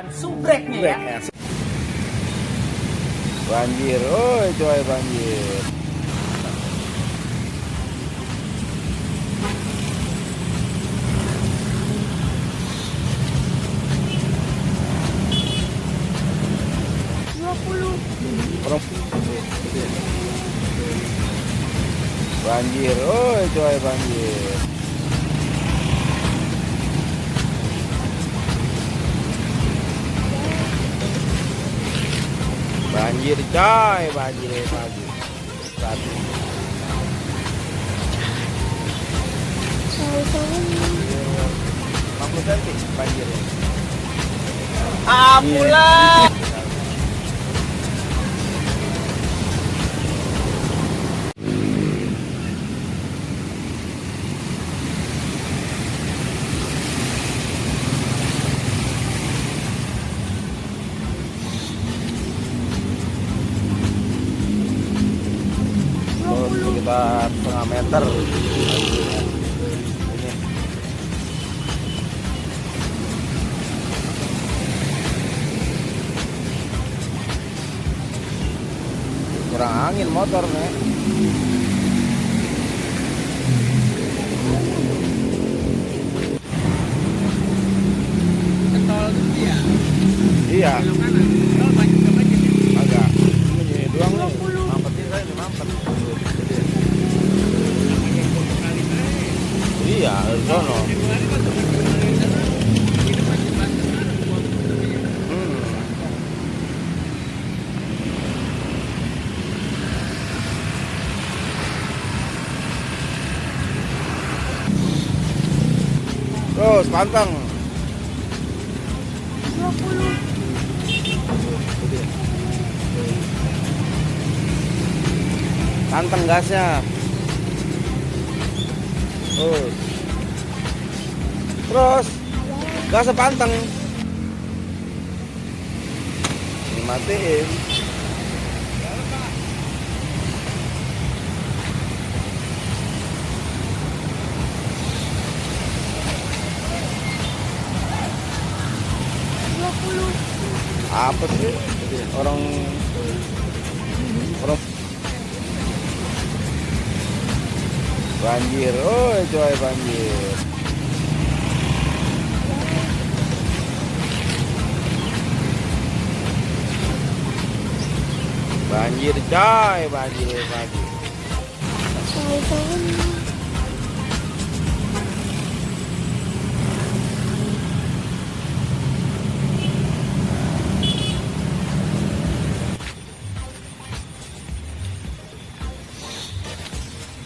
Subreknya ya. Banjir, coy banjir. Banjir, coy banjir. Banjir coy, banjir pagi. 50 cm banjirnya. Apalah. Sekitar setengah meter. Kurang angin motor nih. Ketol gitu ya. Iya. Belok kanan. Tol banjir ke banjir ya. Agak. Ini doang nih. Mampetin saya nih mampet. Iya, dari sono. Terus pantang. 20. Pantang gasnya. Terus gasnya pantang. Dimatiin. Apa sih orang banjir, coy banjir. Banjir coy, banjir lagi.